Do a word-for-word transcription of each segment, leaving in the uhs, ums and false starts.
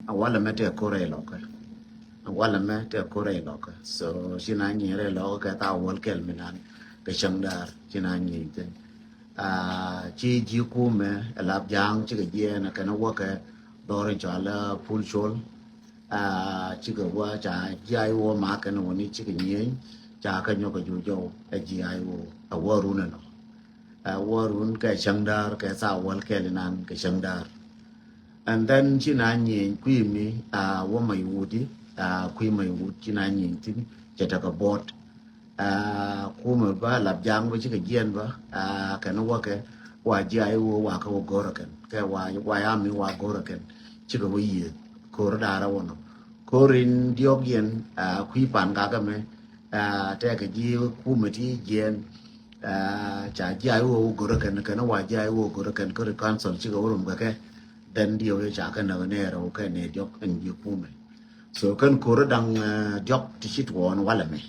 A walɛ mɛ tɛ korɛ lɔkɛ. A walɛ mɛ tɛ korɛ lɔkɛ. So ci na nyiɛ rɛ lɔkɛ kɛ tha wäl kɛl mi nan kɛ cäŋ daar ci na nyiɛ thin. Ci ji̱ kumɛ ɛ lap ja̱a̱ŋ cikɛ jiɛɛn ɛ kɛn wäkɛ dhɔr in cɔal Pul Col. Cikɛ wä ca jiay wä ma kɛn wä ni cikɛ nyieny ca kɛ nyɔk kɛ juc jɔw ɛ jiay wä ɛ wä run ɛnɔ. Ɛ wä run kɛ cäŋ daar kɛ tha wäl kɛl inan kɛ cäŋ daar. And then ci na nyieny kui̱ mi a wä may wut i̱ a kui̱ may wut ci na nyieny thin cɛ tekɛ bot. Kumɛ bä lap ja̱a̱ŋ bä cikɛ jiɛn bä kɛn wäkɛ wa jiay wä wa kɛ wä go̱rä kɛn kɛ wa wa ya mi wa go̱rä kɛn cikɛ wä yiëë ko̱r da̱rä wä nɔ. Ko̱r in diɔk yɛn kui̱ pan kakä mɛ tɛkɛ ji̱ kumɛ ti jiɛn ca jiay wä wä go̱rä kɛn kɛn wa jiay wä wä go̱rä kɛn kä ri council cikɛ wä rum kɛ kɛ. Then diɔk yɛ ca kɛ näk nɛ rɛw kɛ nɛ diɔk in ji̱ kumɛ. So kɛn ko̱r da̱ŋ diɔk ti ci tuɔɔn walɛ mɛ.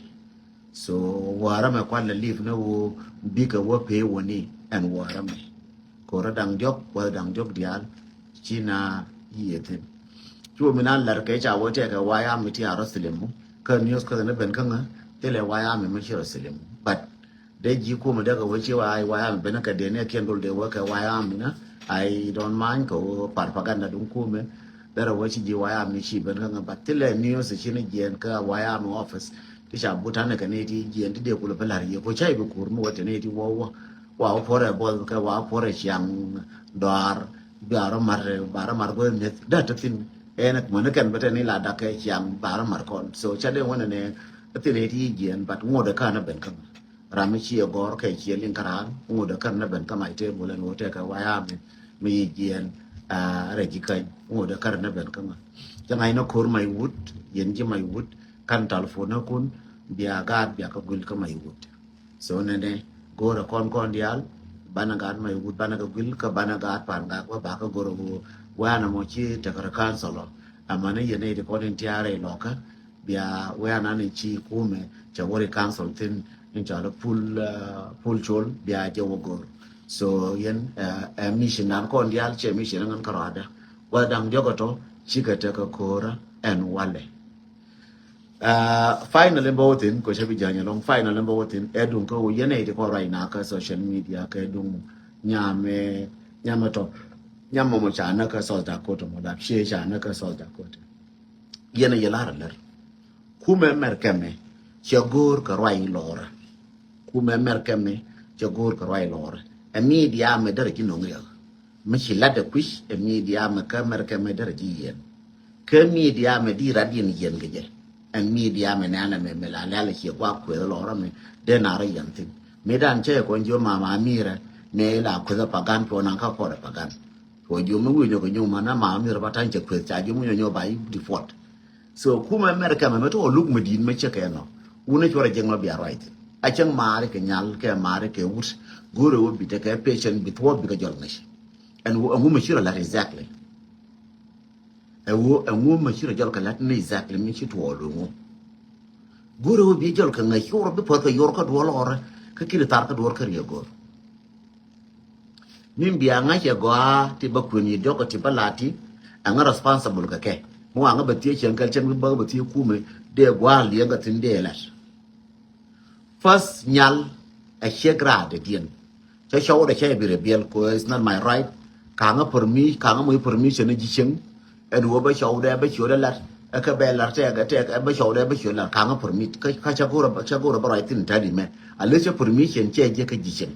So wäärä mɛ kualɛ lip ni wu bikɛ wä pee wäni ɛn wäärä mɛ. Ko̱rä da̱ŋ diɔk wäärä da̱ŋ diɔk diaal ci na yiëë thin. Cu mi na lɛr kɛ ca wä tɛkɛ wayam mi ti a rɔ thilimu kä news kä ni ben kä ŋä thilɛ wayam mi ci rɔ thilimu. But dee ji̱ kumɛ dee kɛ wä ci wayam ben kɛ dee ni kiɛn dol dee wä kɛ wayam mi na. I don't mind kɛ wä propaganda duŋ kumɛ. Derɛ wä ci ji̱ wayam mi ci ben kä ŋä but thilɛ news ci ni jiɛn kä wayam mi office. Ti ca but tanɛ kɛ ni ti jiɛn ti dee kulɛ bi la̱r yie ko ca i̱ bi kur mi wä te ni ti wä wä. Wa wä puɔrɛ bɔth kɛ wa wä puɔrɛ ciaŋ dɔaar. Biarä mar barä mar go̱o̱r mi̱eth dat te thin. Ɛn män kɛn bä te ni la dak kɛ ciaŋ barä mar kɔn so ca dee wänɛ ni thin ni ti jiɛn but ŋot ɛ kan ɛ ben kä mɛ. Ram mi ci ɛ gɔr kɛ ciɛ liŋ kä raan ŋot ɛ kan ɛ ben kä mɛ te bul ɛn wä te kɛ wayam mi jiɛn. Rɛ ji̱ käny ŋot ɛ kan ɛ ben kä mɛ. Cä ŋa̱c ni ko̱r may wut yɛn ji̱ may wut. Kan talfonäkun bia gaat bia kä guil kä may wut. So nɛnɛ go̱o̱rɛ kɔn kɔn diaal banɛ gaat may wut banɛ kä guil kä banɛ gaat pan gak wä bakä go̱o̱rɛ wä wɛ̈nɛ mɔ ci tekɛ rɛ council ɔ. Amäni yɛn nɛy ti kɔn in tiaarɛ ilɔkä bia wɛ̈nɛ ni ci kumɛ cɛ wä ri council thin in cɔal Pul Pul Col bia jɛ wä go̱o̱r. So yɛn ɛ mission dan kɔn diaal cɛ mission ŋän kä rɔadä wä da̱ŋ diɔk ɛ tɔ cikɛ tekɛ ko̱o̱rä ɛn walɛ. Final in bä wä thin ko cä bi ja̱ny alɔŋ final in bä wä thin ɛ duŋ kä wä yɛn ɛ ti kɔ ruac na kä social media kɛ duŋ nyamɛ nyamɛ tɔ nyamɛ mɔ ca nä kä South Dakota mɔ dap cie ca nä kä South Dakota. Yɛn ɛ yɛ lar lär kumɛ mɛr kɛmɛ cɛ go̱o̱r kɛ ruac lɔrä. Kumɛ mɛr kɛmɛ cɛ go̱o̱r kɛ ruac lɔrä ɛ media mɛ därɛ ci no̱ŋ riɛk. Mi ci lat ɛ kui̱c ɛ media mɛ kä mɛr kɛmɛ därɛ ji̱ yiɛn. Kä media mɛ di rat yɛn yiɛn kɛ jɛ. Ɛn media mɛ nɛnɛ mɛ mɛ la lɛl ɛ ciɛ guak kueth lɔrä mɛ dee na rɔ yiɛn thin. Mi dan cɛ kɔn jiɔ mama mirɛ nɛ la kueth ɛ pagan cuɔ nan kä kɔrɛ pagan. Cuɔ jiɔ mi wi̱nyɔ kɛ nyuman na mama mirɛ ba ta̱ny cɛ kueth ca jiɔ mi nyɔ nyɔ ba yi deport. So kumɛ America mɛ mɛ tɔ luk mɛ di̱t mɛ cɛ kɛ nɔ. Wunɛ cuɔrɛ jɛŋ mɛ bia ruac thin. A cäŋ maari kɛ nyal kɛ maari kɛ wut. Go̱o̱rɛ wä bi tekɛ patient bi thuɔɔk bikɛ jɔl ŋäc. Ɛn wä ɛŋu mɛ ci rɔ lat exactly. Ɛ wä ɛŋu mɛ ci rɔ jɔl kɛ lat ni exactly mi ci tuɔɔl wä ŋu. Go̱o̱rɛ wä bi jɔl kɛ ŋäc cuɔrɛ bi pär kɛ yor kä duɔl ɔrɛ kä kiri thar kä duɔl kä riɛ go̱o̱r. Min bia ŋa̱c ɛ gɔaa ti bä kuën yi diɔk ti bä lati. Ɛŋä responsible kɛ kɛ mi waŋä bä thiee cieŋ kɛl cieŋ bi bä bä thiee kumɛ dee gua̱a̱l liɛŋ kɛ thin dee lɛt. First nyal ɛ ciek raadɛ diɛn. Cä cɔwdɛ cä bi rɛ biɛl ko it's not my right. Kaŋä permi kaŋä moc permission ni ji̱ cieŋ. Ɛn wä bä cɔwdɛ bä ciötdɛ lat ɛ kɛ bɛ lat tɛk ɛ tɛk ɛ bä cɔwdɛ bä ciöt lat kaŋä permit kä cä go̱rɛ bä cä go̱rɛ bä ruac thin tädi mɛ. A lɛ cä permission cɛ jiɛ kä ji̱ cieŋ.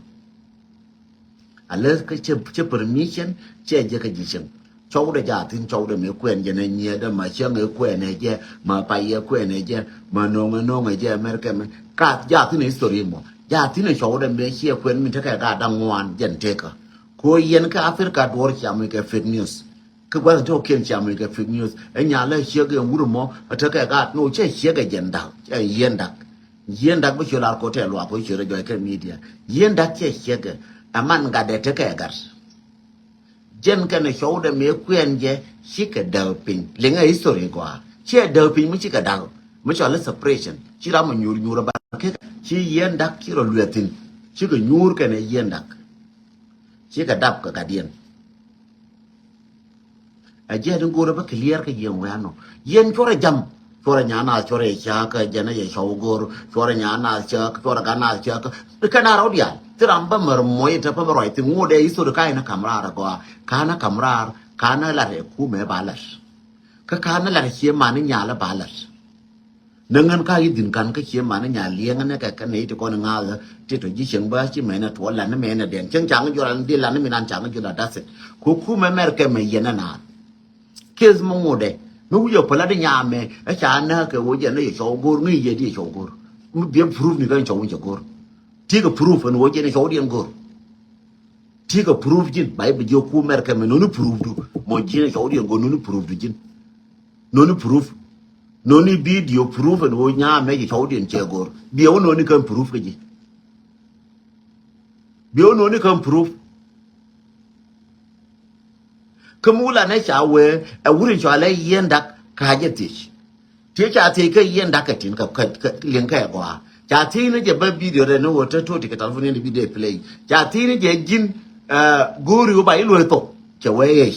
A lɛ kä cɛ cɛ permission cɛ jiɛ kä ji̱ cieŋ. Cɔwdɛ jathin cɔwdɛ mi kuɛn jɛ nɛ nyiɛdɛ ma cäŋ ɛ kuɛn ɛ jɛ ma pay ɛ kuɛn ɛ jɛ ma no̱ŋ ɛ no̱ŋ ɛ jɛ mɛr kɛ mɛ. Ka jathin history mɔ jathin cɔwdɛ mi ciɛ kuɛn mi tekɛ ka da̱ŋ ŋuan jɛn tekä. Ko yɛn kä Africa duɔr cia mi kɛ fake news. Kä gua̱th tɔ̱ kiɛn cia mi kɛ fake news ɛ nyalɛ ciek ɛ wur mɔ ɛ tekɛ ka no cɛ ciek ɛ jɛn da̱k ɛ yɛn da̱k. Yien dak bi cuɛ lar ko̱ tɛ luak ko̱ cuɛ rɛ jɔc kɛ media. Yien dak cɛ ciɛkɛ. Ɛ man gatdɛ tekɛ gat. Jɛn kɛn ɛ cɔwdɛ mëë kuɛn jɛ cikɛ däk piny. Liŋɛ history gɔaa. Ciɛ däk piny mi cikɛ dak. Mi cɔal i̱ separation. Ci ram mi nyuur nyuur ɛ bar kek. Ci yien dak ci rɔ luɛthin. Cikɛ nyuur kɛn ɛ yien dak. Cikɛ dap kɛ gatdiɛn. Ɛ jiɛn in go̱o̱rä bä clear kä yɛn wɛ̈ɛ̈n nɔ. Yɛn cuɔrɛ jam. Cuɔrɛ nyan naath cuɔrɛ cäk kä jɛn ɛ yɛ cɔw go̱o̱r. Cuɔrɛ nyan naath cäk, cuɔrɛ gan naath cäk. Kɛn a rɔw diaal. Thil ram bä mär mɔc ɛ te bä bä ruac thi̱n ŋot ɛ history ka in ɛ ka̱m raar ɛ gɔaa. Ka̱n ɛ ka̱m raar, ka̱n ɛ lat ɛ kumɛ ba lat. Kä ka̱n ɛ lat ɛ cie man in nyal ɛ ba lat. Ni ŋän ka i̱ dhi̱n ka̱n kä cie man in nyal liɛŋ ni kɛ kɛ nɛy ti kɔn in ŋa̱a̱th ti tɔ ji̱ cieŋ bä ci mɛn ɛ tuɔɔl lan ni mɛn ɛ dɛn. Cieŋ caŋ jɔl an dhil lan ni min an caŋ jɔl a dathit. Ku kumɛ mɛr kɛ mɛ yɛn ɛ naath. Case mi ŋotdɛ mi wi̱c ɛ päl a di nyamɛ ɛ ca nääk kɛ ɣöö jɛn ni yɛ cɔw go̱r ŋi̱i̱c yɛ di yɛ cɔw go̱r. Mi biɛ proof ni kɛn cɔw wi̱c ɛ go̱r. Ti̱i̱ kɛ proof ɛn ɣöö jɛn ni cɔw diɛn go̱r. Ti̱i̱ kɛ proof ji̱n ba i̱ bi jiök ku mɛr kɛ mɛ noni proof du. Mɔ ji̱n ni cɔw diɛn go̱r noni proof du ji̱n. Noni proof. Noni video proof ɛn ɣöö nyamɛ ji̱ cɔw diɛn cɛ go̱r. Biɛ wä noni kɛn proof kɛ ji̱. Biɛ wä noni kɛn proof. Kä mi wula nɛ ca wee ɛ wuri cɔalɛ yien dak ka jɛ thiec. Thiec ca thiec kä yien dak kɛ tin kɛ liŋ kɛ gɔaa. Ca thiec ni jɛ bä video rɛ ni wä te toti kɛ telephone ni video play. Ca thiec ni jɛ ji̱n go̱o̱ri wä ba i̱ luee thok cɛ wee ɣec.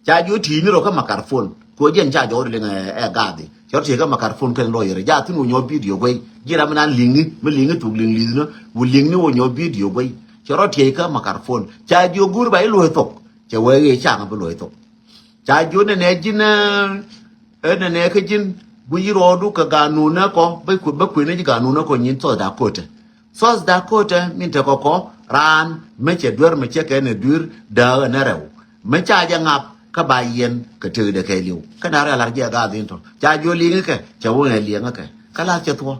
Ca ji̱ wä ti̱i̱ ni rɔ kä makarpon. Kuɔ jɛn ca jɔwdɛ liŋ ɛ gathi cɛ rɔ ti̱i̱ kä makarpon kɛn lɔyɛr ja thin wä nyɔ video guey. Ji̱ ram mi nan liŋi mi liŋi thuk liŋ li̱th ni wä liŋni wä nyɔ video guey. Cɛ rɔ ti̱i̱ kä makarpon ca ji̱ wä guur ba i̱ luɔ̱c thok. Cɛ wee ɣee caŋ bi luɔ̱c thok. Ca ji̱ wä nɛnɛ ji̱n ɛ nɛnɛ kä ji̱n guiy rɔɔdu kɛ ganun nɛ kɔ bä kuënä ji̱ ganun nɛ kɔ nyin thɔth da ko̱tɛ. South Dakota min te kɔkɔ raan mi cɛ duer mi cɛ kɛ ni duer dääk ɛn rɛw mi ca jɛ ŋap kä ba yɛn kɛ tëkdɛ kɛ liw kä na rɛl ar jɛ gath in tɔ ca jiɔ liŋi kɛ cɛ wä ŋɛ liɛŋä kɛ kä lath cɛ thuɔ.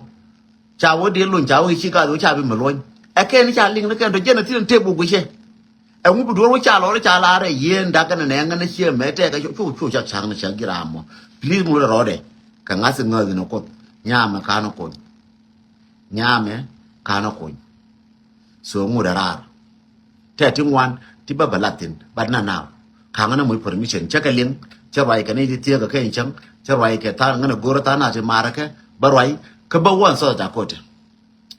Ca wä diɛ luny ca wä ci gath wä ca bi mi luɔny ɛ kɛn ca liŋ ni kɛn tɔ jɛn a thin tëp wä guicɛ. Ɛŋu bi duɔr wä ca lɔr ca lar ɛ yien dak kɛn nɛ ŋän ciɛ mɛ tɛk cu cu cak cak ni cak ji̱ ram mɔ. Please ŋut rɔɔdɛ kɛ ŋath ŋäth ni kuoth nyamɛ kan kuny. Nyamɛ kanä kuny. So ŋut ɛ raar tɛ ti ŋuan ti bä bä lathin but na now. Kaŋä na muc permission cä kɛ liŋ cä ruac kɛ ni ti thiek kɛ keny cäŋ cä ruac kɛ than ŋän ɛ go̱r than na ti marä kɛ bä ruac kä bä wä ɛn South Dakota.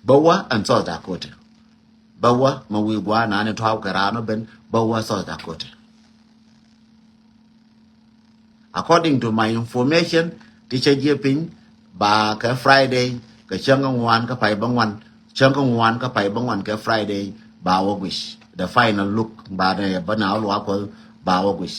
Bä wä ɛn South Dakota. Bä wä ma wi̱i̱ gua̱a̱ na ni tɔ̱a̱w kɛ raan ɔ ben bä wä South Dakota. According to my information ti cä jiɛ piny ba kɛ Friday kɛ cäŋ kä ŋuan kä pay bä ŋuan cäŋ kä ŋuan kä pay bä ŋuan kɛ Friday ba wä guic the final look ba ne bä na wä luaak kuɔth ba wä guic.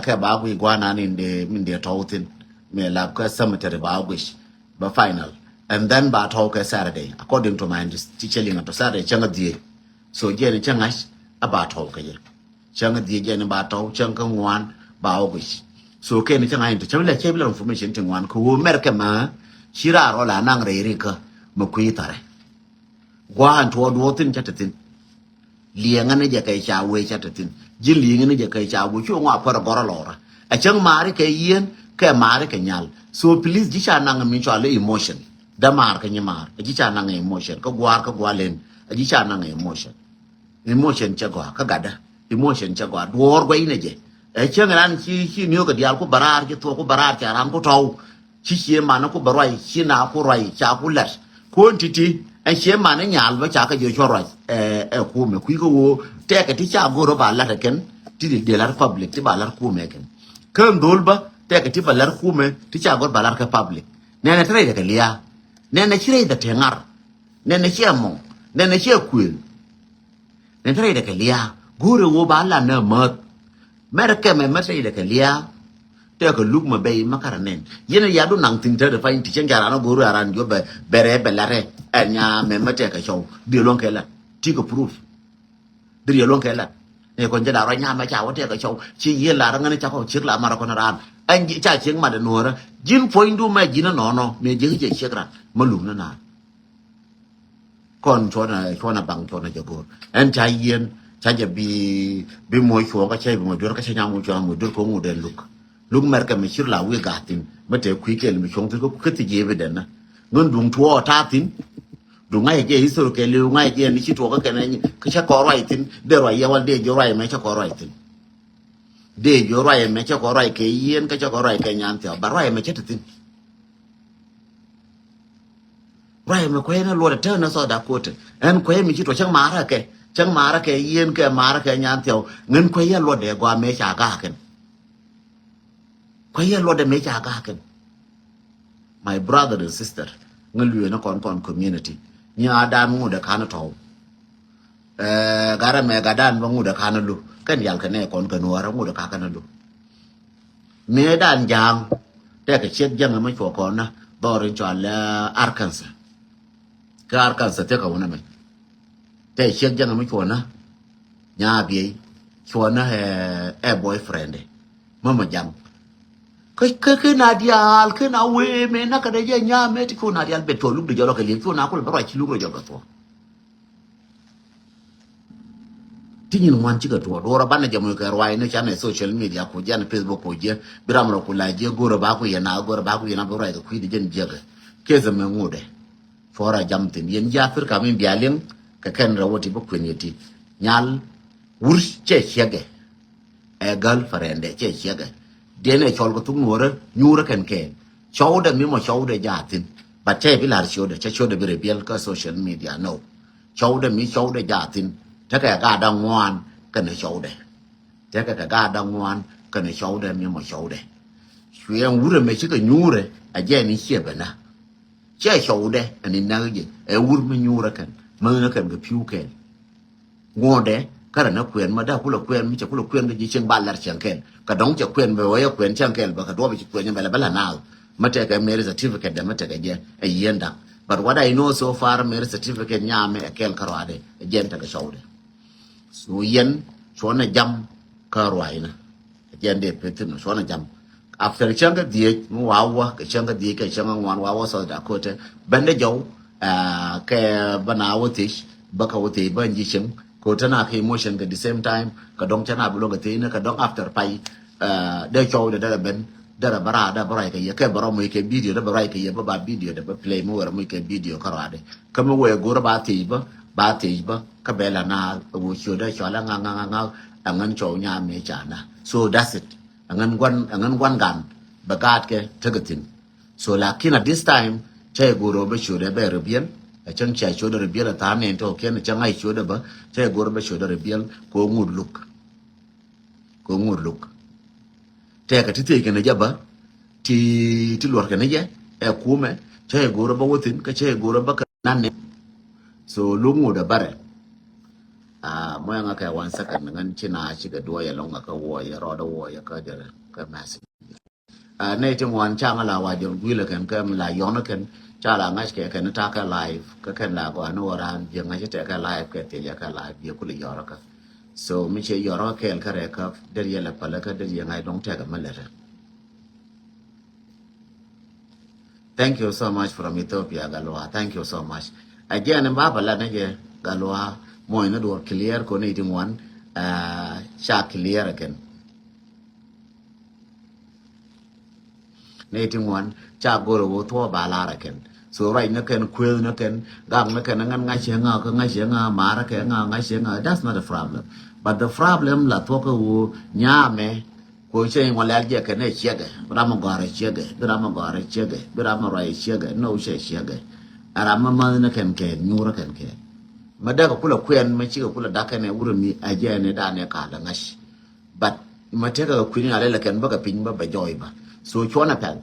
Kɛ ba guic gua̱a̱ na ni in dee min dee tɔw thin mi lap kä cemetery ba wä guic. Bä final and then ba tɔw kɛ Saturday according to my ti cä liŋ to Saturday cäŋ a dhie. So jiɛ ni cä ŋa̱c a ba tɔw kɛ jɛ. Cäŋ dhiec jɛn ba tɔw cäŋ kä ŋuan ba wä guic. So kɛn cäŋ a in te cä bi lɛ cä bi lɛ information ti ŋuan kä wä mɛr kɛ mɛ ci raar ɔ la naŋ rɛy rikä mɛ kui̱ tharɛ. Gua̱a̱n tuɔɔk duɔɔk thi̱n cä te thi̱n. Liɛŋä ni jɛ kɛ ca wee cä te thi̱n ji̱ li̱ŋä ni jɛ kɛ ca wee cu ŋɔ a puɔr a gɔr a lɔrä. Ɛ cäŋ maari kɛ yien kɛ maari kɛ nyal so please ji̱ ca naŋ mi cɔal emotion. Dämaar kä nyimaar ɛ ji̱ ca naŋ emotion kä gua̱a̱r kä gua̱a̱r len ɛ ji̱ ca naŋ emotion. Emotion cɛ gɔaa kä gatdä emotion cɛ gɔaa duɔɔr guɛy nɛ jɛ. Ɛ cäŋ ran ci ci niökɛ diaal ku bä raar ci thuɔk ku bä raar ca ran ku tɔw. Ci cie man ku bä ruac ci na ku ruac ca ku lɛt kuɔn ti̱ti̱. Ɛn cie man nyal bä ca kä jiɛ cuɔ ruac ɛ kumɛ kui̱ kä ɣöö tɛkɛ ti ca go̱r ba lat ɛ kɛn ti di dee lat public ti ba lat kumɛ kɛn. Kään dhol bä tɛkɛ ti ba lat kumɛ ti ca go̱r ba lat kä public. Nɛnɛ ti rɛy dɛ kɛ lia̱a̱. Nɛnɛ ci rɛy dɛ te ŋar. Nɛnɛ ciɛ mɔŋ nɛnɛ ciɛ kuël. Nɛn te rɛydɛ kɛ lia̱a̱ go̱o̱rɛ ɣöö ba lan nɛ mäth. Mɛrɛ kɛmɛ mɛ te rɛydɛ kɛ lia̱a̱. Tɛkɛ luk mɛ bɛy mɛ kärɛ nɛn yɛn yadu naŋ thi̱n te rɛ pany ti cɛn ca ran ɣöö go̱o̱rɛ ran jɔ bɛ bɛ rɛ bɛ larɛ. Ɛn nya mɛ mɛ tɛkɛ cɔw dee luɔ̱ŋ kɛ lat ti kɛ proof. Dee luɔ̱ŋ kɛ lat. Nɛ kɔn jɛ la rɔ nya mɛ ca wä tɛkɛ cɔw ci yiëë lar ŋän ca kɔ ciek la marɛ kɔn ran. Ɛn ca ciek mat ɛ nuɔ̱ɔ̱rä ji̱n puɔ̱nydu mɛ ji̱n ɛ nɔɔnɔ mɛ ji̱k jɛ ciek ran mɛ luk ni naan. Kɔn cuɔnɛ cuɔnɛ baŋ cuɔnɛ jɛ go̱o̱r ɛn ca yieen ca jɛ bi bi moc cuɔ̱ɔ̱ŋ kä cä bi moc duer kä cä nyam moc cuɔ̱ɔ̱ŋ moc duer kɛ ŋut ɛn luk. Luk mɛr kɛ mi cir la wi̱i̱ ga̱a̱ thi̱n mi te kui̱ kɛl mi cuɔ̱ŋ thi̱n kä thi̱c ji̱ bi dɛn nä. Ŋän duŋ tuɔɔk ta̱a̱ thi̱n. Duŋ ŋa̱c jɛ history kɛ li̱w ŋa̱c jɛ ni ci tuɔɔk kä kɛn kä cä kɔn ruac thi̱n dee ruac yɛ wal dee ji̱ ruac mɛ cä kɔn ruac thi̱n. Dee ji̱ ruac mɛ cä kɔn ruac kɛ yieen kä cä kɔn ruac kɛ nyan thiaw ba ruac mɛ cä te thi̱n. Ruac mɛ kuɛy ni luɔt ɛ tɛn ni South Dakota ɛn kuɛy mi ci tuɔ cäŋ maarä kɛ cäŋ maarä kɛ yieen kɛ maarä kɛ nyan thiaw ŋän kuɛy yɛ luɔt dee gɔaa mëë ca ga̱a̱ kɛn. Kuɛ yɛ luɔtdɛ mëë ca gak kɛn. My brother and sister, ŋä luëë ni kɔn kɔn community. Nyi a dan ŋut ɛ kan tɔw. Ɛ, garɛ mɛ ga dan bä ŋut ɛ kan lu. Kɛn yal kɛ nɛ kɔn kɛ nuɔrɛ ŋut ɛ ka kɛn lu. Mëë dan ja̱a̱ŋ. Tɛkɛ ciek jäŋ ɛmɛ cuɔ kɔn na. Dhɔr in cɔal, ɛ, Arkansas. Kä Arkansas thiek kɛ wunɛ mɛ. Tɛ ciek jäŋ mi cuɔ na. Nya biey. Cuɔ na ɛ, ɛ boyfriend. Mama jaŋ. Kä, kä, kä na diaal, kä na wee mɛ na kɛ dee jɛ nya mɛ ti cuɔ na diaal bet cuɔ luk di jɔlɔ kɛ liek cuɔ na kul bɛ ruac ci luk rɔ jɔl kɛ thuɔ. Ti nyin ŋuan cikɛ tuɔɔk duɔrɔ banɛ jɛ muc kɛ ruac ni canɛ social media ku jɛn Facebook ku jɛ bi ram rɔ ku la jɛ go̱rɛ ba ku yɛn a go̱rɛ ba ku yɛn a bi ruac kɛ kui̱ di jɛn jiɛkɛ. Keth ɛmɛ ŋudɛ. Cuɔrɛ jam thin yɛn ji̱ Africa mi bia liŋ kɛ kɛn rɛ wä ti bi kuën yɛ ti. Nyal wur cɛ ciɛkɛ. Ɛ girlfriend cɛ ciɛkɛ. Diɛn ɛ cɔl kɛ thuk nuɔrɛ nyuurɛ kɛn kɛɛl. Cɔwdɛ mi mɔ cɔwdɛ jaa thin. But cɛ bi lar ciötdɛ cɛ ciötdɛ bi rɛ biɛl kä social media no. Cɔwdɛ mi cɔwdɛ jaa thin. Tekɛ gaat da̱ŋ ŋuan kɛnɛ cɔwdɛ. Tekɛ kɛ gaat da̱ŋ ŋuan kɛnɛ cɔwdɛ mi mɔ cɔwdɛ. Cuɛ ɛn wurɛ mɛ cikɛ nyuurɛ a jɛ ni ciɛ bɛ na. Cɛ cɔwdɛ ɛn ni näk jɛ ɛ wur mi nyuurɛ kɛn mäthnä kɛn kɛ pi̱w kɛn. Ŋuɔ̱tdɛ kärɛ ni kuɛn ma dee kulɛ kuɛn mi cɛ kulɛ kuɛn kɛ ji̱ cieŋ ba lɛr cieŋ kɛl kɛ dɔ̱ŋ cɛ kuɛn bɛ wee kuɛn cieŋ kɛl bɛ kɛ duɔp ci kuɛn bɛ lɛ bɛ lɛ naath. Mi tɛkɛ marriage certificate dɛ mi tɛkɛ jɛ ɛ yieen da̱k. But what I know so far, marriage certificate nyamɛ ɛ kɛl kärɔadɛ ɛ jɛn tɛkɛ cɔwdɛ. So yɛn cuɔnɛ jam kä ruaacnä. Jɛn dee peth thin cuɔnɛ jam. After cäŋ kä dhiec mi wa wä kɛ cäŋ kä dhiec kɛ cäŋ kä ŋuan wa wä South Dakota. Bɛn dee jɔw, ah, kɛ bä na wä thiec bä kɛ wä thiec bä nyi cieŋ. Kɛ wä tɛn a kɛ emotion kɛ the same time kɛ dɔŋ cä na bi luɔ̱ŋ kɛ thiec ni kɛ dɔŋ after pay. Ah, dee cɔw dee dee ben dee rɛ bä raar dee bä ruac kɛ yɛ kɛ bä rɔ muc kɛ video dee bä ruac kɛ yɛ bä ba video dee bä play mi wɛr muc kɛ video kä ruaadɛ. Kä mi wee go̱rä ba thiec bä ba thiec bä. Kä bɛ la na ɣöö ciötdä cɔal ɛ ŋa̱k ŋa̱k ŋa̱k ŋa̱k. Ɛŋän cɔw nyam mëë ca na. So that's it. Ɛŋän gua̱n ɛŋän gua̱n gan bɛ gaatkɛ tekɛ thi̱n. So lakin at this time cä yɛ go̱o̱r ɣöö bä ciötdɛ bɛ rɛ biɛl. Ɛ cäŋ cia ciötdɛ rɛ biɛl ɛ tha̱a̱ŋ nɛn tɔ̱ kiɛn ɛ cäŋ a ciötdɛ bä cä yɛ go̱o̱r ɣöö bä ciötdɛ rɛ biɛl kɛ ɣöö ŋut luk. Kɛ ŋur luk. Tɛkɛ ti thiec kɛn jɛ bä ti ti luɔr kɛn jɛ ɛ kumɛ cɛ yɛ go̱rä bä wä thi̱n kä cɛ yɛ go̱rä bä kɛ nan ni. So luk ŋur dɛ bärɛ. Ah, mɔ yɛ ŋa kɛ one second ŋän ci na cikɛ duɔyɛ lɔŋ ŋa kä wuɔyɛ rɔɔdɛ wuɔyɛ kä jɛ kä message. Ah, nɛy ti ŋuan ca ŋa la wa jɔl guilɛ kɛn kä mi la yɔn kɛn ca la ŋa̱c kɛ kɛn ta kɛ live kä kɛn la gɔaa ni wä raan jiɛ ŋa̱c tɛ kɛ live kɛ thiec kɛ live jiɛ kulɛ yɔrä kä. So mi ciɛ yɔrä kä kɛɛl kä rɛɛ kä der yɛ lɛ pälä kä der yɛ ŋa̱c dɔŋ tɛkɛ mi lɛtɛ. Thank you so much from Ethiopia, Galwa. Thank you so much. Again, in Baba la nɛjɛ Galwa mɔny ni duɔr clear ko ni ti ŋuan, ah, ca clear again. Nɛy ti ŋuan ca go̱r ɛ ɣöö thuɔ̱ɔ̱ ba lar ɛ kɛn. So ruac ni kɛn, kuëth ni kɛn, gak ni kɛn, ŋän ŋa̱c cɛ ŋa̱ kä ŋa̱c cɛ ŋa̱, mar kɛ ŋa̱ ŋa̱c cɛ ŋa̱. That's not a problem. But the problem la thuɔ̱k ɛ ɣöö nyamɛ kuɔ cɛ ŋuan lɛl jɛ kɛn ɛ ciɛkɛ. Bi ram ɛ gɔ̱a̱r ɛ ciɛkɛ, bi ram ɛ gɔ̱a̱r ɛ ciɛkɛ, bi ram ɛ ruac ɛ ciɛkɛ, no cɛ ciɛkɛ. Ɛ ram ɛ mäth ni kɛn kɛn, nyuur ɛ kɛn kɛn. Mɛ däk ɛ kulɛ kuɛn mɛ cikɛ kulɛ dak kɛn ɛ wurɛ mi ɛ jɛ ni dan ɛ kal ɛ ŋa̱c. But mɛ tekɛ kɛ kui̱ni a lɛl kɛn bä kɛ piny bä bɛ jɔɔy bä. So cuɔnɛ pɛl.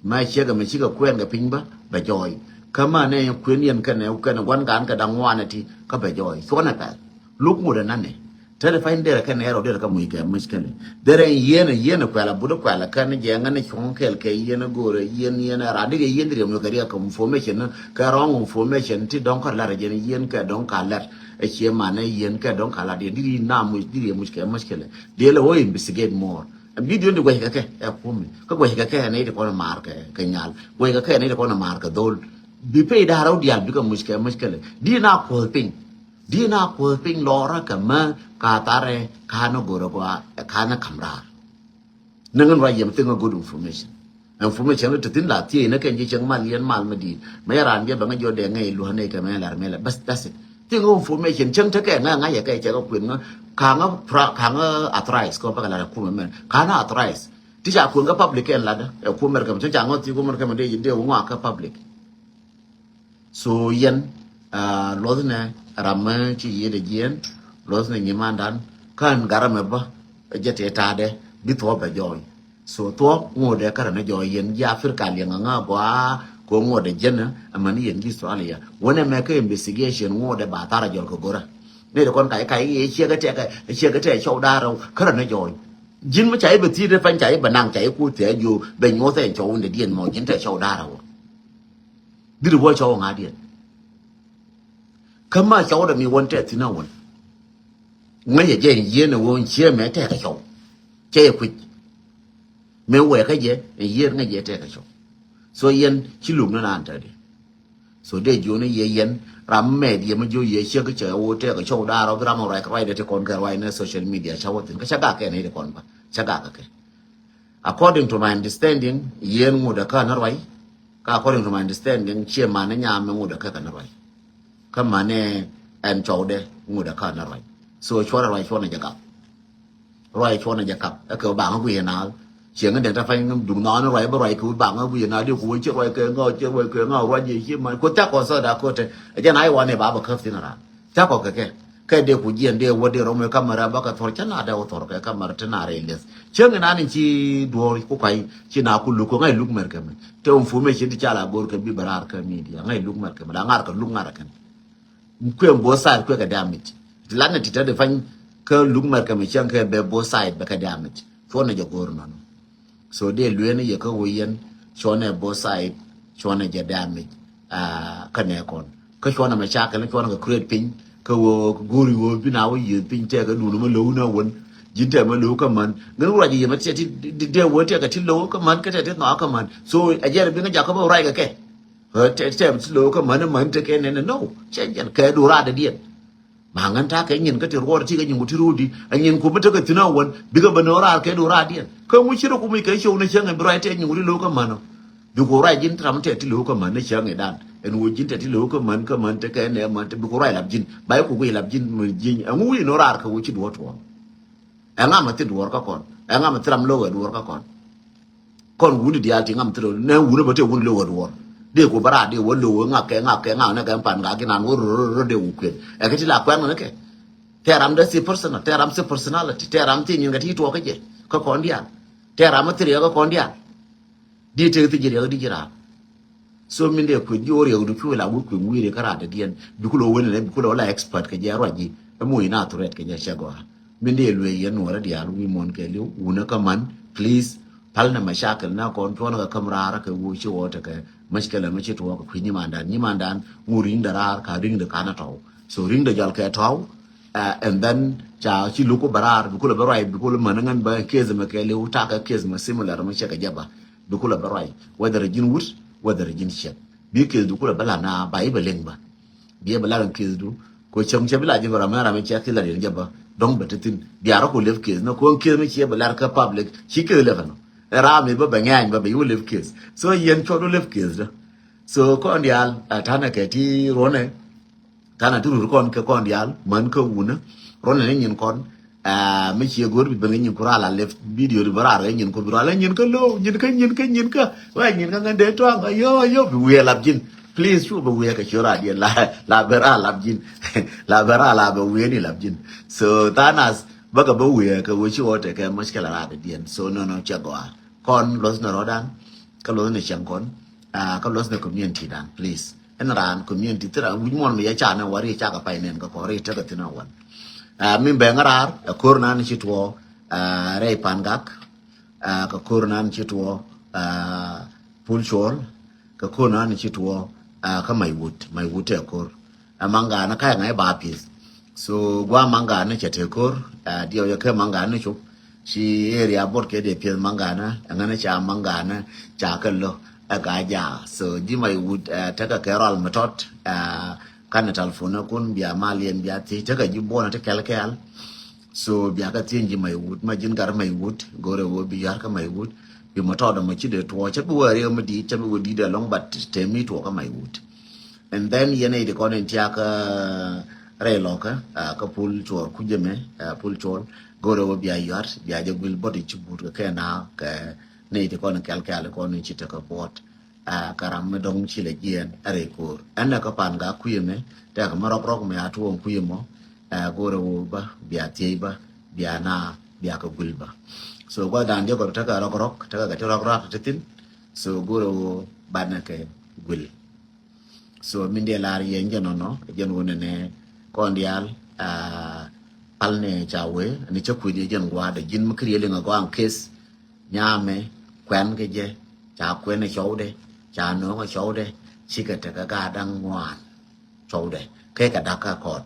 Mɛ ciekɛ mɛ cikɛ kuɛn kɛ piny bä bɛ jɔɔy. Kä mɛ nɛ kui̱n yɛn kɛnɛ kɛnɛ gua̱n gan kɛ da̱ŋ ŋuanɛ ti kä bɛ jɔɔy. Cuɔnɛ pɛl. Luk ŋut ɛ nanɛ. Tɛlɛ pany derɛ kɛnɛ ɛrɔ derɛ kɛ muc kɛ muc kɛnɛ. Derɛ yieen ɛ yieen ɛ kuɛl a but ɛ kuɛl ɛ kɛn jɛ ŋän ɛ cuɔ̱ŋ kɛl kɛ yieen ɛ go̱o̱rɛ yieen yieen ɛ raar dikɛ yieen diriɛ muc kɛ riɛk kɛ information kɛ wrong information ti dɔ̱ŋ kɔr lat ɛ jɛn yieen kɛ dɔ̱ŋ ka lat. Ɛ cie manɛ yieen kɛ dɔ̱ŋ ka lat yɛn diri na muc diriɛ muc kɛ muc kɛlɛ. Diɛlɛ wä investigate more. Video ni guɛckɛ kɛ ɛ kumi. Kä guɛckɛ kɛ ɛ nɛy ti kɔn ɛ maar kɛ kɛ nyal. Guɛckɛ kɛ ɛ nɛy ti kɔn ɛ maar kɛ dhol. Bi pay da̱r rɛw diaal bikɛ muc kɛ muc kɛlɛ. Di na kuɔth piny. Di na kuɔth piny lɔrä kɛ mä ka tharɛ ka ni go̱rɛ gɔaa ɛ ka ni kam raar. Ni ŋän ruac yɛm thiŋ a good information. Information ri ti thi̱n la thiec ni kɛn ji̱ cieŋ mal yɛn mal mi di̱i̱t. Mɛ yɛ raan jɛ bɛ ŋä jiɔ dee ŋäc luäk nɛy kɛ mɛ lar mɛ lɛ. Bas, that's it. Thiŋ information cieŋ tekɛ ŋä ŋa̱c yɛ kɛ cɛ kɛ kuën ŋä. Ka̱ŋä pra-, ka̱ŋä authorize kɛ bä kɛ lar ɛ kumɛ mɛn. Ka̱ŋä authorize. Ti ca kuën kä public kɛn lat ɛ kumɛ rɛ kɛ mɛ cieŋ ca ŋä thiec kumɛ rɛ kɛ mɛ dee, dee wä ŋɔak kä public. So yɛn, ah, luɔthnɛ ram mi ci yiëëdɛ jiɛɛn, luɔthnɛ nyimandan, kä ɛn gat ram mɛ bä, jɛ tëë ta̱a̱dɛ, bi thuɔ̱ɔ̱p bɛ jɔɔny. So thuɔ̱k ŋotdɛ kärä ni jɔɔ yɛn ji̱ Africa liɛŋ aŋa gɔaa kɛ ŋotdɛ jɛn amäni yɛn ji̱ Australia. Wänɛ mɛ kä investigation ŋotdɛ ba thar a jɔl kɛ go̱rä. Ni ti kɔn kac kac yɛ ciek ɛ tɛk ciek ɛ tɛk cɔw da̱rä kärä ni jɔɔ. Ji̱n mi ca i̱ bɛ thi̱i̱t ɛ pany ca i̱ bɛ naŋ ca i̱ kuth tɛɛ jiö bɛ nyuɔth ɛ cɔw in dɛ diɛn mɔ ji̱n tɛk cɔw da̱rä wä. Diri wä cɔw ŋa̱diɛn. Kä ma cɔw dɛ mi wän tɛk thi̱n a wän. Ŋäcɛ jɛ in yieen ɛ wä in ciee mɛ tɛk ɛ cɔw. Cɛ yɛ kui̱c. Mëë wɛɛkä jɛ in yieen ŋäc jɛ tɛk ɛ cɔw. So yɛn ci luk ni naan tɛk di. So dee jiöni yɛ yɛn ram mɛt yɛ mi jiö yɛ ciek cɛ wä tɛk ɛ cɔw da̱rä bi ram ruac ruac dee ti kɔn kɛ ruac ni social media ca wä thi̱n kä ca gak kɛ ni ti kɔn ba ca gak kɛ. According to my understanding, yɛn ŋut ɛ kä ni ruac. Kä according to my understanding, ciɛ man ni nyam mi ŋut ɛ kä kɛ ni ruac. Kä man ni ɛn cɔwdɛ ŋut ɛ kä ni ruac. So cuɔrɛ ruac cuɔrɛ jɛ gap. Ruac cuɔrɛ jɛ kap. Ɛ kɛ baŋ ɛ guiɛ na. Ciɛ ŋä den ta fany ŋä duŋ na ni ruac bä ruac kɛ wut baŋ ɛ guiɛ na di ku wä ciɛ ruac kɛ ŋä ciɛ ruac kɛ ŋä ruac yɛ ciɛ man. Ku thak kɔn sɔ da kote. Ɛ jɛ na iwɔ ni ba bä käp thin ran. Thak kɔ kɛ kɛ. Kɛ dee ku jiɛn dee wä dee rɔm wä kamera bä kɛ thor cä na dee wä thor kɛ kamera ti na rɛy leth. Cäŋ inan in ci duɔɔr ku kuay ci na ku luk kɛ ŋa̱c luk mɛr kɛ mɛ. Te information ti ca la go̱r kɛ bi bɛ raar kɛ media ŋa̱c luk mɛr kɛ mɛ la ŋa̱r kɛ luk ŋa̱r kɛ. Kuɛ both side kuɛ kɛ damage. Ti lat ni ti te di pany kä luk mɛr kɛ mɛ cäŋ kɛ bɛ both side bɛ kɛ damage. Cuɔn ni jɛ go̱r nɔnɔ. So dee lueeni yɛ kä wä yɛn cuɔnɛ both side cuɔnɛ jɛ damage. Kä nɛ kɔn kä cuɔnɛ mɛ cakɛ ni cuɔnɛ kɛ create piny kä wä go̱ri wä bi na wä yieth piny tɛkɛ duun mɛ low na wän. Ji̱n tɛ mɛ low kä män ŋän wä ruac yɛ mɛ tɛ ti dee wä tɛkɛ ti low kä män kä tɛ ti nhɔa kä män. So a jɛn bi ŋä jakä bä ruac kɛ kɛ. Tɛ tɛ ti low kä män män tɛ kɛ nɛnɛ no. Cɛ jɛn kɛ du raadɛ diɛn. Ma ŋän ta̱a̱ kɛ nyin kä ti ruɔɔr ti kɛ nyin ku ti ruɔɔr di. A nyin ku mi tekɛ thi̱n a wän bikɛ ben ɣöö raar kɛ do̱raar diɛn. Kä ŋu ci rɔ ku mi kɛ cio̱w ni cäŋ ɛn bi ruac tɛt nyin ku ti lo̱o̱ kä män ɔ. Bi ku ruac ji̱n ram tɛt ti lo̱o̱ kä män ni cäŋ idan. Ɛn ɣöö ji̱n tɛt ti lo̱o̱ kä män kä män tekɛ nɛ män te bi ku ruac lap ji̱n. Ba i̱ ku guic lap ji̱n män ji̱n. Ɛŋu wi̱i̱ ni ɣöö raar kɛ ɣöö ci duɔ̱ɔ̱r tuɔɔk. Ɛŋa mɛ thi duɔ̱ɔ̱r kä kɔn. Ɛŋa mɛ thi ram lo̱o̱k ɛ duɔ̱ɔ̱r kä kɔn. Kɔn wuni diaal ti ŋam thil nɛ wuni bä te wuni lo̱w ɛ duɔ̱ɔ̱r. Dee ku bä raar dee wä lo̱w ɛ ŋak kɛ ŋak kɛ ŋak nɛ kɛ pan ŋak inan wä rɔ rɔ rɔ dee wä kuɛn. Ɛ kɛ ti la kuɛn ŋä nɛ kɛ. Tɛ ram dee si personal, tɛ ram si personality, tɛ ram ti nyin kɛ ti tuɔɔk kä jɛ. Kä kɔn diaal. Tɛ ram ɛ thil riɛk kä kɔn diaal. Di tek thi ji̱ riɛk di ji̱ raar. So min dee kuec ji̱ wä riɛk du cuɛ la wä kuec wi̱i̱ riɛk kä raar dee diɛn. Bi ku lo̱w wen nɛ bi ku lo̱w la expert kɛ jɛ ruac ji̱. Ɛ muc ina threat kɛ jɛ cɛ gɔaa. Min dee luee yɛn nuɔrɛ diaal wi̱i̱ muɔ̱n kɛ li̱w wunä kä man. Please. Pal nɛ mashakil na kɔn cuɔn kɛ käm raar kɛ wuɔ ci wɔ tekɛ. Mashkila mi ci tuɔɔk kɛ kui̱ nyimandan nyimandan ŋu ri̱ŋdɛ raar ka ri̱ŋdɛ kanɛ tɔw. So ri̱ŋdɛ jɔl kɛ tɔw. And then ca ci luk ku bɛ raar bi kulɛ bɛ ruac bi kulɛ män ŋän bä case mɛ kɛ liw takɛ case mɛ similar mɛ cɛ kɛ jɛ bä. Bi kulɛ bɛ ruac whether ji̱n wut whether ji̱n ciɛk. Bi case du kulɛ bä la na ba i̱ bɛ liŋ bä. Biɛ bɛ lar in ki̱thdu. Ko cäŋ cɛ bi la ji̱ bɛ ram in ram in cɛ ki̱th la riɛn jɛ bä dɔ̱ŋ bɛ ti thi̱n. Bia rɔ ko lep ki̱th ni ko in ki̱th mi ciɛ bɛ lar kä public ci ki̱th lep ɛnɔ. Ɛ ram in bä bɛ ŋɛ̈ny bä bɛ yi wä lep ki̱th. So yɛn cuɔt wä lep ki̱th dä. So kɔn diaal a tanɛ kɛ ti ruɔnɛ. Tanɛ ti rur kɔn kɛ kɔn diaal män kä wunä. Ruɔnɛ ni nyin kɔn. Aa mi cie go̱o̱r bi ben kɛ nyin ku raal a lep video di bä raar kɛ nyin ku bi raal a nyin kä lo̱w nyin kä nyin kä nyin kä. Wee nyin kä ŋän dee tuaŋ ayo ayo bi wiee lap ji̱n. Please cu bi wiee kɛ ciö raar diɛn la la bɛ raar lap ji̱n. La bɛ raar la bɛ wiee ni lap ji̱n. So thanas bä kɛ bä wiee kɛ wee ci wä tekɛ mushkila raar diɛn. So no no cɛ gɔaa kɔn luɔth ni rɔ̱dan. Kä luɔth ni cɛŋ kɔn. Aa kä luɔth ni community dan please. Ɛn raan community thil raan wi̱c muɔn mi yɛ ca nɛ wä ri cakɛ pay nɛn kɛ kɔn ri tekɛ thin a wän. Aa min bɛ ŋä raar ɛ ko̱r nan ci tuɔɔ. Aa rɛy pan gak. Aa kɛ ko̱r nan ci tuɔɔ. Aa pul cuɔl kɛ ko̱r nan ci tuɔɔ. Aa kä may wut may wut tɛ ko̱r. Ɛ maŋ gaanä ka̱ ŋa̱c ba pi̱th. So gua̱a̱ maŋ gaanä cɛ te ko̱r. Aa diɛw yɛ kɛ maŋ gaanä cop. Ci area bot kɛ dee pieth maŋ gaanä ɛŋänä ca maŋ gaanä ca kɛ lo̱. Ɛ gaa jaak so ji̱ may wut ɛ tekɛ kɛ rɔal mi tɔt. Ɛ kanɛ talfonä kun bia mal yɛn bia thiec tekɛ ji̱ buɔnä ti kɛl kɛɛl. So bia kɛ thiec ji̱ may wut ma ji̱n gat may wut go̱rɛ wä bi yar kä may wut. Bi mi tɔt ɛmɔ ci dee tuɔɔk cä bi wä riɛk mi di̱i̱t cä bi wä di̱i̱t ɛlɔŋ bat te mi tuɔɔk kä may wut. And then yɛn ɛ ti kɔn in tiak rɛy lɔkä kä pul cuɔr kucä mɛ pul cuɔr. Go̱rɛ wä bia yuat bia jɛ guil bot i̱ ci but kɛ kɛ na kɛ ni ti kɔn in kɛl kɛl kɔn in ci tekɛ buɔt. Kä ram mi dɔŋ ci lɛ jiɛn rɛy ko̱r ɛn nɛ kä pan ga kui̱ mɛ tɛk mi rɔk rɔk mɛ a tuɔɔŋ kui̱ mɔ. Go̱rɛ wä bä bia thiec bä bia na bia kɛ guil bä. So gua̱th dan jɛ gɔr tekɛ rɔk rɔk, tekɛ kɛ ti rɔk rɔk ti thin. So go̱rɛ wä banɛ kɛ guil. So min dee lar yɛn jɛ nɔnɔ, jɛn wä nɛnɛ kɔn diaal, ah, pal ni ca wee, ni cä kui̱ di jɛn gua̱a̱dɛ, ji̱n mi kiri liŋ a gɔaŋ kes, nyamɛ, kuɛn kɛ jɛ, ca kuɛn a cɔwdɛ, ca nööŋ a cɔwdɛ, cikɛ tekɛ gaat da̱ŋ ŋuan. Cɔwdɛ kɛ kɛ da̱k kä kɔɔt.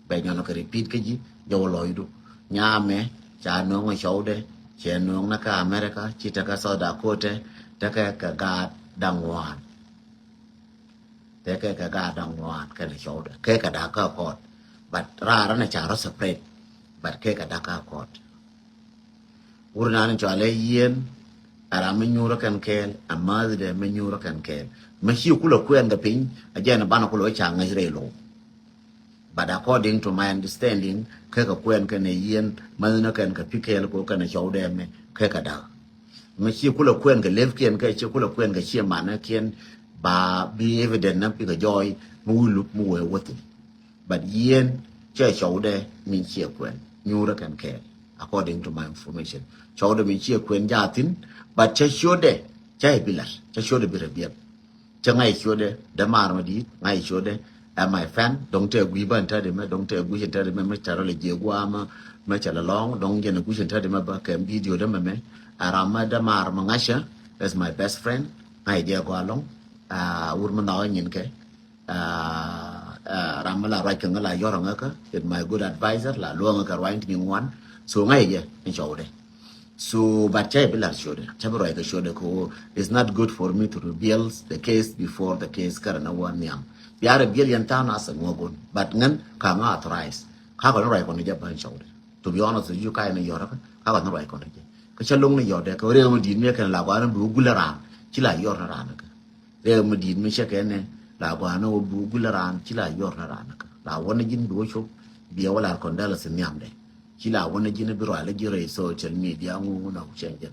Bɛ nyɔn kɛ repeat kä ji̱ jɛ wä lɔcdu. Nyamɛ ca nööŋ cɔwdɛ, cɛ nööŋ na kä America, ci tekɛ South Dakota, tekɛ kɛ gaat da̱ŋ ŋuan. Tekɛ kɛ gaat da̱ŋ ŋuan kɛnɛ cɔwdɛ kɛ kɛ da̱k kä kɔɔt. But raar ni ca rɔ separate. But kɛ kɛ da̱k kä kɔɔt. Wur nan in cɔalɛ yien, a ram mi nyuurä kɛn kɛɛl, a mäthdɛ mi nyuurä kɛn kɛɛl. Mi ci kulɛ kuɛn kɛ piny, a jɛn banɛ kulɛ wä ca ŋäc rɛy lo̱w. But according to my understanding, kɛ kɛ kuɛn kɛn ɛ yien, mäthnä kɛn kɛ pi kɛɛl ko kɛn ɛ cɔwdɛ mɛ, kɛ kɛ da̱k. Mi ci kulɛ kuɛn kɛ lëpkiɛn, kɛ ci kulɛ kuɛn kɛ ciɛ manäkiɛn, ba bi evident na pikɛ jɔɔy, mi wi̱i̱ lup mi wee wä thin. But yien cɛ cɔwdɛ min ciɛ kuɛn, nyuurä kɛn kɛɛl, according to my information. Cɔwdɛ min ciɛ kuɛn jaa thin, but cɛ ciötdɛ, cɛ i̱ bi lat, cɛ ciötdɛ bi rɛ biɛl. Cɛ ŋa̱c ciötdɛ, dämaar mɛ di̱i̱t, ŋa̱c ciötdɛ, ɛ my fan, dɔ̱ŋ tɛ gui̱ bä in tätdɛ mɛ, dɔ̱ŋ tɛ gui̱ in tätdɛ mɛ, mɛ cɛ rɔ lɛ jiɛ gua̱a̱ mɛ, mɛ cɛ lɛ lɔ̱ŋ, dɔ̱ŋ jɛn ɛ gui̱ in tätdɛ mɛ bä, kɛ video dä mɛ mɛ, ɛ ram mɛ dämaar mɛ ŋa̱cä, is my best friend, ŋa̱c jɛ gɔaa lɔ̱ŋ, ɛ wur mɛ nhɔk ɛ nyin kɛ, Ah, ah, ram mi la ruac kɛ ŋä la yɔr ŋä kä, it my good advisor, la luɔŋ ŋä kɛ ruac ti ni ŋuan. So ŋa̱c jɛ ni cɔwdɛ. So but cɛ bi lar ciötdɛ, cɛ bi ruac kɛ ciötdɛ kɛ woo. It's not good for me to reveal the case before the case kärɛ ni wä nhiam. Bia reveal yɛn tha̱a̱ŋ a sɛ ŋuɔ̱k gun. But ŋän ka ŋä authorize. Ka kɔn ruac kɔn jɛ bä ni cɔwdɛ. To be honest with you, ka yɛn yɔr kä, ka kɔn ruac kɔn jɛ. Kä cä loŋ ni yɔrdɛ kɛ rɛw mi di̱i̱t mi kɛn la gɔaa ni bi wä gulɛ raan. Ci la yɔr ni raan kä. Rɛw mi di̱i̱t mi cɛ kɛn ni la gɔaa ni wä bi wä gulɛ raan, ci la yɔr ni raan kä. La wä ni ji̱n bi wä cop, bi wä lar kɔn däl si nhiamdɛ. Ci la wä ni ji̱n bi rual ji̱ rɛy social media ŋu ŋu na ku cɛn jɛn.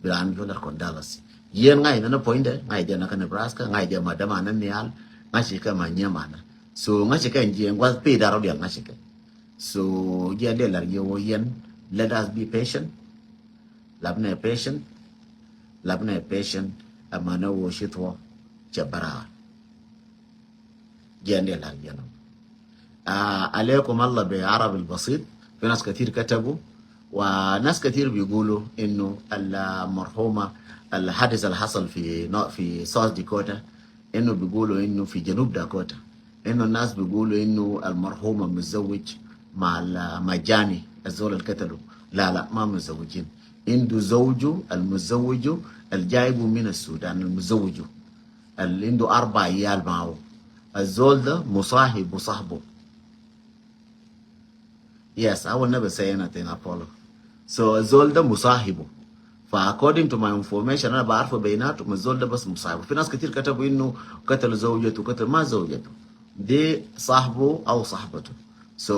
Bi raan bi wä lar kɔn däl si. Yɛn ŋa̱c ni ni puɔ̱nydɛ, ŋa̱c jɛ ni kä Nebraska, ŋa̱c jɛ ma däman ni nhial, ŋa̱c ci kɛ ma nyiɛ manä. So ŋa̱c ci kɛ jiɛ ŋuath pi darɔ dial ŋa̱c ci kɛ. So jiɛ dee lar yɛ wä yɛn, let us be patient. Lapnɛ patient, lapnɛ patient, amanɛ wä ci thuɔ cɛ bä raar. Jiɛ dee lar yɛ nɔ. Ah, عليكم الله بعربي البسيط. في ناس كتير كتبوا، وناس كتير بيقولوا إنه المرحومة، الحادث اللي حصل في نو-، في South Dakota، إنه بيقولوا إنه في جنوب داكوتا، إنه الناس بيقولوا إنه المرحومة متزوج مع ال-، مع جاني، الزول اللي قتله. لا، لا، ما متزوجين. عنده زوجه المتزوجه الجايبه من السودان، المتزوجه اللي عنده أربع عيال معه. الزول ده مصاحب وصاحبه. Yes, I will never say anything, Apollo. So الزول ده مصاحبه. فا according to my information أنا بعرفه بيناتهم، الزول ده بس مصاحبه. في ناس كتير كتبوا إنه قتل زوجته، قتل ما زوجته. دي صاحبه أو صاحبته. So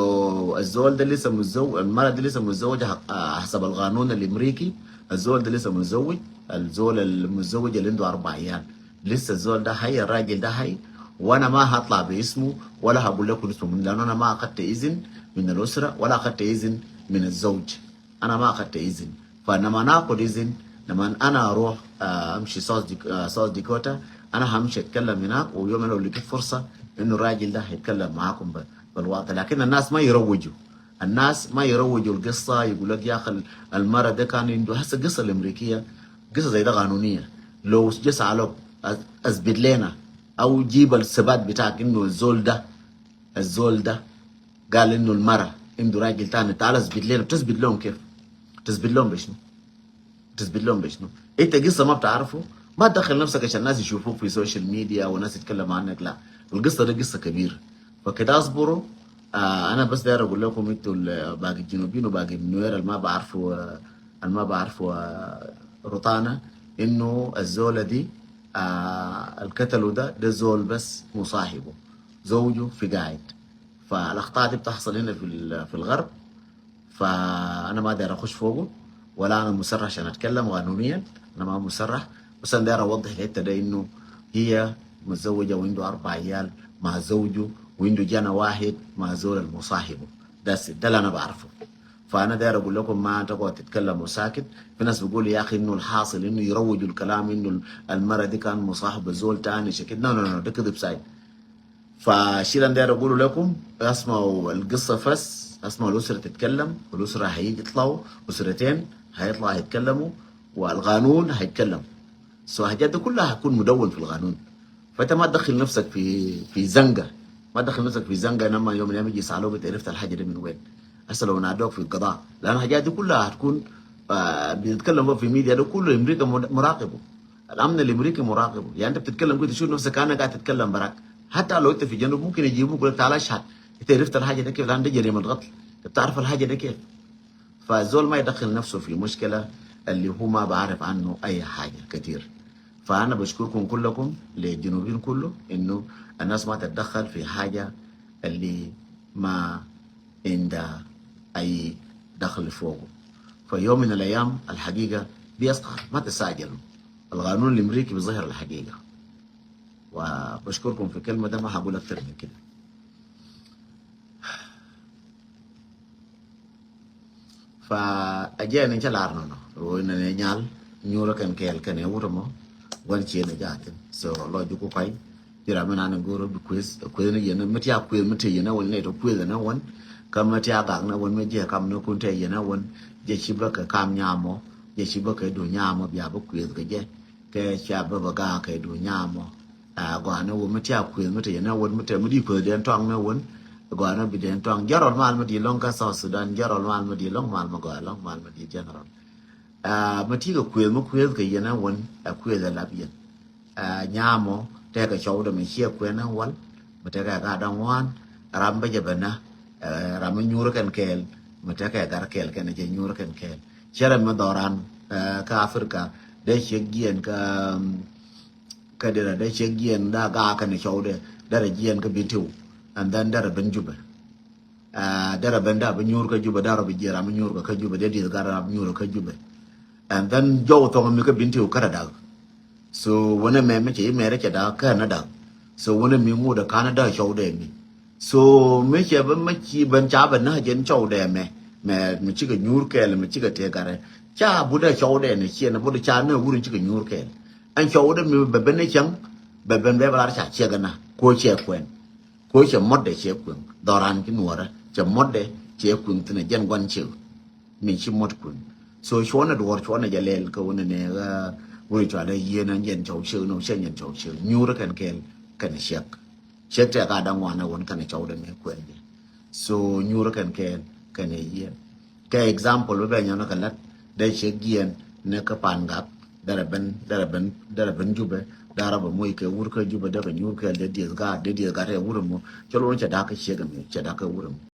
الزول ده لسه متزوج، المرأة دي لسه متزوجة حق-، آه، حسب القانون الأمريكي. الزول ده لسه متزوج، الزول المتزوج اللي عنده أربع عيال. لسه الزول ده حي، الراجل ده حي، وأنا ما هطلع باسمه ولا هقول لكم اسمه منو، لأنه أنا ما أخدت إذن من الأسرة ولا أخدت إذن من الزوج. أنا ما أخدت إذن. فلما ناخد إذن، لما أنا أروح، آه، أمشي South Dak-، آه، South Dakota، أنا همشي أتكلم هناك، ويوم لو لقيت فرصة إنه الراجل ده هيتكلم معاكم ب-، بالواضح. لكن الناس ما يروجوا. الناس ما يروجوا القصة، يقول لك: "يا أخي، ال-، المرة ده كان عنده"، هسه القصة الأمريكية قصة زي ده قانونية. لو جه سألوك، أث-، أثبت لنا أو جيب الثبات بتاعك إنه الزول ده، الزول ده قال إنه المرة عنده راجل تاني، تعال أثبت لنا. بتثبت لهم كيف؟ تثبت لهم بشنو؟ تثبت لهم بشنو؟ إنت قصة ما بتعرفه، ما تدخل نفسك عشان الناس يشوفوك في social media والناس يتكلم عنك. لا، القصة دي قصة كبيرة. فكده اصبروا. آه، أنا بس داير أقول لكم إنتوا ال-، باقي الجنوبيين وباقي النوير اللي ما بعرفوا، آه، اللي ما بعرفوا، آه، روتانا، إنه الزولة دي، آه، القتلوا ده، ده زول بس مصاحبه، زوجه في قاعد. فالأخطاء دي بتحصل هنا في ال-، في الغرب. فأنا ما داير أخش فوقه، ولا أنا مسرح عشان أتكلم قانونيًا، أنا ما مسرح. بس أنا داير أوضح الحتة ده إنه هي متزوجة وعنده أربع عيال مع زوجه، وعنده جنى واحد مع زول المصاحبه. ده س-، ده اللي أنا بعرفه. فأنا داير أقول لكم ما تقعد تتكلموا ساكت. في ناس بيقولوا يا أخي إنه الحاصل إنه يروجوا الكلام إنه المرة دي كان مصاحبة زول تاني شكل. No, no, no, ده كذب ساي. فالشيء اللي أنا داير أقوله لكم، اسمعوا القصة فس، اسمعوا الأسرة تتكلم، والأسرة هيطلعوا، أسرتين هيطلعوا هيتكلموا، والقانون هيتكلم. So حاجات دي كلها هتكون مدون في القانون. فأنت ما تدخل نفسك في، في زنقة. ما تدخل نفسك في زنقة إنما يوم من الأيام يجي يسألوك: "أنت عرفت الحاجة دي من وين؟" هسه لو نادوك في القضاء، لأن الحاجات دي كلها هتكون، آه، بنتكلم في ميديا، ده كله أمريكا مراقبه. الأمن الأمريكي مراقبه. يعني أنت بتتكلم كده، تشوف نفسك كأنك قاعد تتكلم براك. حتى لو أنت في جنوب ممكن يجيبوك يقول لك: "تعال اشهد، أنت عرفت الحاجة دي كيف؟ لأن ده جريمة قتل. أنت بتعرف الحاجة دي كيف؟" فالزول ما يدخل نفسه في مشكلة اللي هو ما بعرف عنه أي حاجة كتير. فأنا بشكركم كلكم للجنوبيين كله إنه الناس ما تتدخل في حاجة اللي ما عندها أي دخل فوقه. في يوم من الأيام الحقيقة بيظهر، ما تستعجلوا. القانون الأمريكي بيظهر الحقيقة. وبشكركم في كلمة ده، ما هقول أكتر من كده. Fa a jɛ ni cɛ lar nɔnɔ. Ro ni ne nyal nyura kɛn kɛɛl kɛn ɛ wut mɔ. Wan cie ni jatin. So lɔ juku pay. Jira mi nan goro bi kueth. Kueth ni yɛn mi tia kueth mi te yɛn wan ne to kueth ni wan. Ka mi tia gak ni wan mi jɛ kam ni kun te yɛn wan. Jɛ ci bä kɛ kam nyamɔ. Jɛ ci bä kɛ du nyamɔ bia bä kueth kɛ jɛ. Kɛ ca bä bä gak kɛ du nyamɔ. A gɔaa ni wä mi tia kueth mi te yɛn wan mi te mi di kueth den tɔŋ ni wan. Gɔaa ni bi den tɔŋ. General mal mi di lɔŋ ka South Sudan. General mal mi di lɔŋ mal mi gɔaa lɔŋ mal mi di general. A mi ti kɛ kueth mi kueth kɛ yɛn wan. A kueth a lap yɛn. A nyamɔ tekɛ cɔw dɛ mi ciɛ kueth ni wal. Mi tekɛ ka daŋ wan. Ram bä jɛ bɛ na. A ram mi nyur kɛn kɛɛl. Mi tekɛ gar kɛɛl kɛn jɛ nyur kɛn kɛɛl. Cɛ rɛ mi dhɔran. A kä Africa dee ciek jiɛn kä, um, kä derɛ dee ciek jiɛn da gaa kɛn cɔw dɛ derɛ jiɛn kä Bintiu. And then derɛ ben Jubɛ. A derɛ ben da bi nyuur kä Jubɛ, derɛ bi jiɛ ram bi nyuur kä Jubɛ, dee dieth gat ram bi nyuur kä Jubɛ. And then jɔw thɔŋ mi kä Bintiu kä rɛ dak. So wänɛ mɛ mi cɛ yi mɛrɛ cɛ dak kä nä dak. So wänɛ mi ŋut ɛ kan dak cɔw dɛ mi. So mi cɛ bä mi ci ben ca bɛ na jɛn cɔw dɛ mɛ. Mɛ mi cikɛ nyuur kɛɛl mi cikɛ tëë gat rɛ. Ca but dɛ cɔw dɛ ni ciɛ ni but ca ni wur ni cikɛ nyuur kɛɛl. Ɛn cɔw dɛ mi bɛ ben ni cäŋ bɛ ben bɛ bɛ lar ca ciɛ gɛ na ko ciɛ kuɛn. Ko cɛ mɔt dɛ cɛ kueŋ dhɔran ci nuɔrɛ cɛ mɔt dɛ cɛ kueŋ thinɛ jɛn guan cɛ mi ci mɔt kueŋ. So cuɔnɛ duɔr cuɔnɛ jɛ lɛl kä wunɛ nɛ ɣä wunɛ cua lɛ yieen an jɛn cɔw cɛ nɔ cɛ jɛn cɔw cɛ nyuurɛ kɛn kɛɛl kɛn ciɛk. Ciɛk tɛ ka daŋ wanɛ wun kɛn cɔw dɛ mɛ kuɛn jɛ. So nyuurɛ kɛn kɛɛl kɛn yieen. Kɛ example bɛ bɛ nyɔnɔ kɛ lat dɛ ciɛk jiɛn ni kä pan gak. Derɛ ben derɛ ben derɛ ben Jubɛ. Derɛ bɛ moc kɛ wur kä Jubɛ dɛ bɛ nyuur kɛɛl dɛ dieth gaat dɛ dieth gaat ɛ wur mɔ. Cɛ lon cɛ dak kä ciek mi cɛ dak kä wur mɔ.